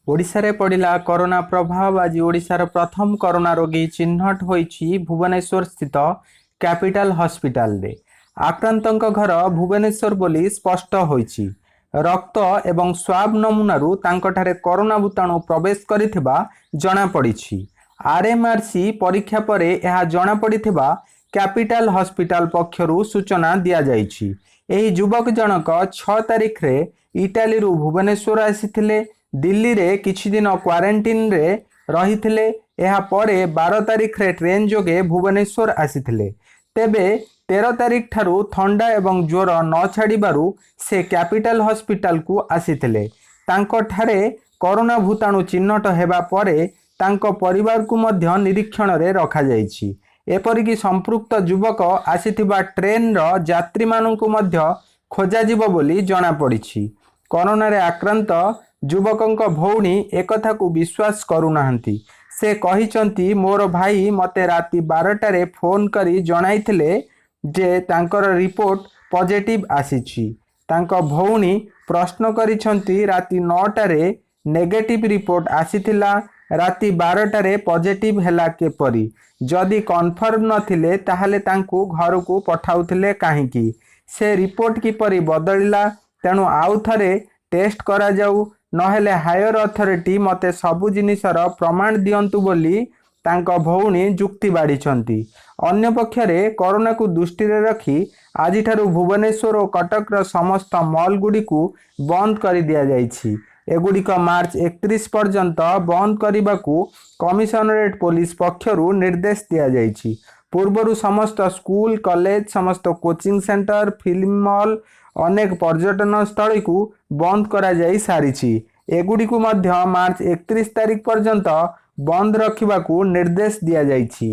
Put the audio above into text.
ଓଡ଼ିଶାରେ ପଡ଼ିଲା କରୋନା ପ୍ରଭାବ। ଆଜି ଓଡ଼ିଶାର ପ୍ରଥମ କରୋନା ରୋଗୀ ଚିହ୍ନଟ ହୋଇଛି ଭୁବନେଶ୍ୱର ସ୍ଥିତ କ୍ୟାପିଟାଲ ହସ୍ପିଟାଲରେ। ଆକ୍ରାନ୍ତଙ୍କ ଘର ଭୁବନେଶ୍ୱର ବୋଲି ସ୍ପଷ୍ଟ ହୋଇଛି। ରକ୍ତ ଏବଂ ସ୍ୱାବ ନମୁନାରୁ ତାଙ୍କଠାରେ କରୋନା ଭୂତାଣୁ ପ୍ରବେଶ କରିଥିବା ଜଣାପଡ଼ିଛି। ଆରଏମ୍ଆରସି ପରୀକ୍ଷା ପରେ ଏହା ଜଣାପଡ଼ିଥିବା କ୍ୟାପିଟାଲ ହସ୍ପିଟାଲ ପକ୍ଷରୁ ସୂଚନା ଦିଆଯାଇଛି। ଏହି ଯୁବକ ଜଣକ 6 ତାରିଖରେ ଇଟାଲୀରୁ ଭୁବନେଶ୍ୱର ଆସିଥିଲେ। ଦିଲ୍ଲୀରେ କିଛି ଦିନ କ୍ୱାରେଣ୍ଟିନରେ ରହିଥିଲେ। ଏହାପରେ 12 ତାରିଖରେ ଟ୍ରେନ୍ ଯୋଗେ ଭୁବନେଶ୍ୱର ଆସିଥିଲେ। ତେବେ 13 ତାରିଖ ଠାରୁ ଥଣ୍ଡା ଏବଂ ଜ୍ୱର ନ ଛାଡ଼ିବାରୁ ସେ କ୍ୟାପିଟାଲ ହସ୍ପିଟାଲକୁ ଆସିଥିଲେ। ତାଙ୍କଠାରେ କରୋନା ଭୂତାଣୁ ଚିହ୍ନଟ ହେବା ପରେ ତାଙ୍କ ପରିବାରକୁ ମଧ୍ୟ ନିରୀକ୍ଷଣରେ ରଖାଯାଇଛି। ଏପରିକି ସମ୍ପୃକ୍ତ ଯୁବକ ଆସିଥିବା ଟ୍ରେନ୍ର ଯାତ୍ରୀମାନଙ୍କୁ ମଧ୍ୟ ଖୋଜାଯିବ ବୋଲି ଜଣାପଡ଼ିଛି। କରୋନାରେ ଆକ୍ରାନ୍ତ ଯୁବକଙ୍କ ଭଉଣୀ ଏକଥାକୁ ବିଶ୍ୱାସ କରୁନାହାନ୍ତି। ସେ କହିଛନ୍ତି, ମୋର ଭାଇ ମୋତେ ରାତି 12ଟାରେ ଫୋନ୍ କରି ଜଣାଇଥିଲେ ଯେ ତାଙ୍କର ରିପୋର୍ଟ ପଜିଟିଭ୍ ଆସିଛି। ତାଙ୍କ ଭଉଣୀ ପ୍ରଶ୍ନ କରିଛନ୍ତି, ରାତି 9ଟାରେ ନେଗେଟିଭ୍ ରିପୋର୍ଟ ଆସିଥିଲା, ରାତି 12ଟାରେ ପଜିଟିଭ୍ ହେଲା କିପରି? ଯଦି କନଫର୍ମ ନଥିଲେ ତାହେଲେ ତାଙ୍କୁ ଘରକୁ ପଠାଉଥିଲେ କାହିଁକି? ସେ ରିପୋର୍ଟ କିପରି ବଦଳିଲା? ତେଣୁ ଆଉ ଥରେ ଟେଷ୍ଟ କରାଯାଉ, ନହେଲେ ହାୟର ଅଥରିଟି ମୋତେ ସବୁ ଜିନିଷର ପ୍ରମାଣ ଦିଅନ୍ତୁ ବୋଲି ତାଙ୍କ ଭଉଣୀ ଯୁକ୍ତି ବାଢ଼ିଛନ୍ତି। ଅନ୍ୟପକ୍ଷରେ କରୋନାକୁ ଦୃଷ୍ଟିରେ ରଖି ଆଜିଠାରୁ ଭୁବନେଶ୍ୱର ଓ କଟକର ସମସ୍ତ ମଲ୍ଗୁଡ଼ିକୁ ବନ୍ଦ କରିଦିଆଯାଇଛି। ଏଗୁଡ଼ିକ ମାର୍ଚ୍ଚ 31 ପର୍ଯ୍ୟନ୍ତ ବନ୍ଦ କରିବାକୁ କମିଶନରେଟ୍ ପୋଲିସ ପକ୍ଷରୁ ନିର୍ଦ୍ଦେଶ ଦିଆଯାଇଛି। ପୂର୍ବରୁ ସମସ୍ତ ସ୍କୁଲ, କଲେଜ, ସମସ୍ତ କୋଚିଂ ସେଣ୍ଟର, ଫିଲ୍ମ ହଲ୍, ଅନେକ ପର୍ଯ୍ୟଟନସ୍ଥଳୀକୁ ବନ୍ଦ କରାଯାଇ ସାରିଛି। ଏଗୁଡ଼ିକୁ ମଧ୍ୟ ମାର୍ଚ୍ଚ 31 ତାରିଖ ପର୍ଯ୍ୟନ୍ତ ବନ୍ଦ ରଖିବାକୁ ନିର୍ଦ୍ଦେଶ ଦିଆଯାଇଛି।